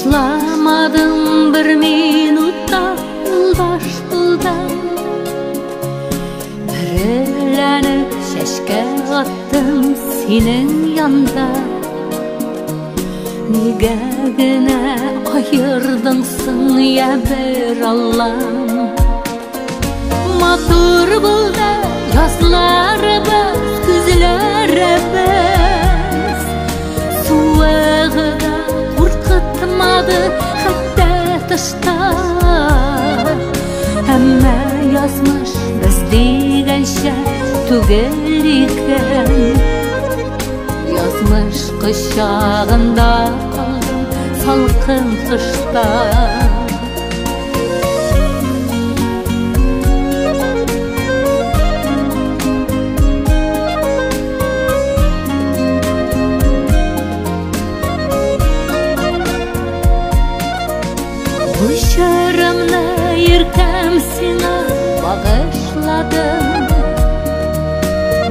Ташламадым бер минутта юлдаш булдым. Бөреләнеп чәчкә аттым синең янда. Нигә генә айырдың соң, я бер Аллам? Матур булды язларыбыз, көзләребез. Суыгы да куркытмады хәтта тышта. Әмма язмыш без дигәнчә түгел икән. Язмыш кочагында калдым салкын кышта. Бу җырымны иркәм сиңа багышладым.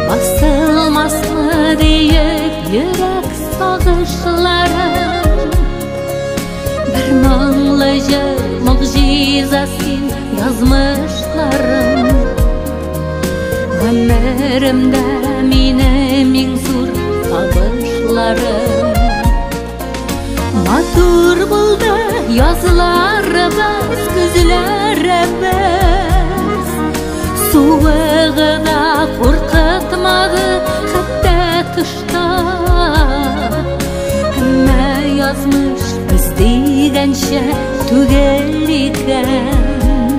Басылмасмы диеп йөрәк сагышларым. Бер моңлы җыр, могҗиза син, язмышларым. Гомеремдә минем иң зур табышларым. Матур булды язларыбыз, көзләребез. Суыгы да куркытмады хәтта тышта. Әмма язмыш без дигәнчә түгел икән.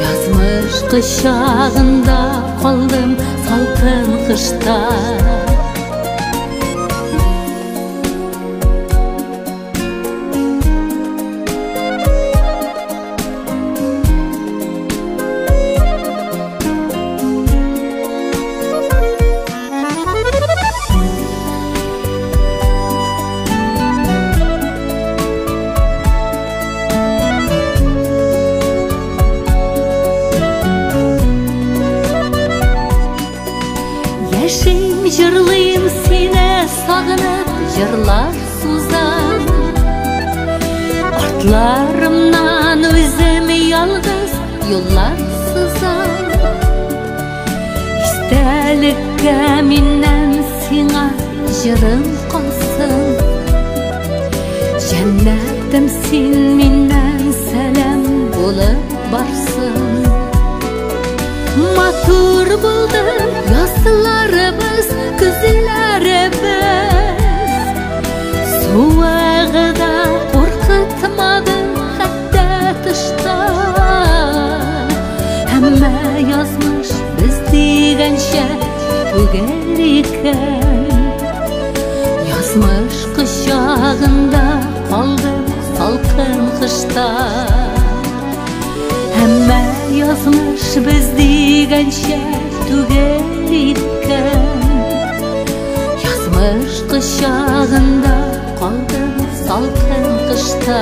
Язмыш кочагында калдым салкын кышта. Яшим, җырлыйм сине сагынып, җырлар сузам. Артларымнан үзем ялгыз юллар сызам. Истәлеккә миннән сиңа җырым калсын. Җәннәтем син миннән сәлам булып барсын. Матур булды язларыбыз, көзләребез. Суыгы да куркытмады хәтта тышта. Әмма язмыш без дигәнчә түгел икән. Язмыш кочагында калдым салкын кышта. Әмма язмыш без дигәнчә түгел икән. Язмыш кочагында калдым салкын кышта.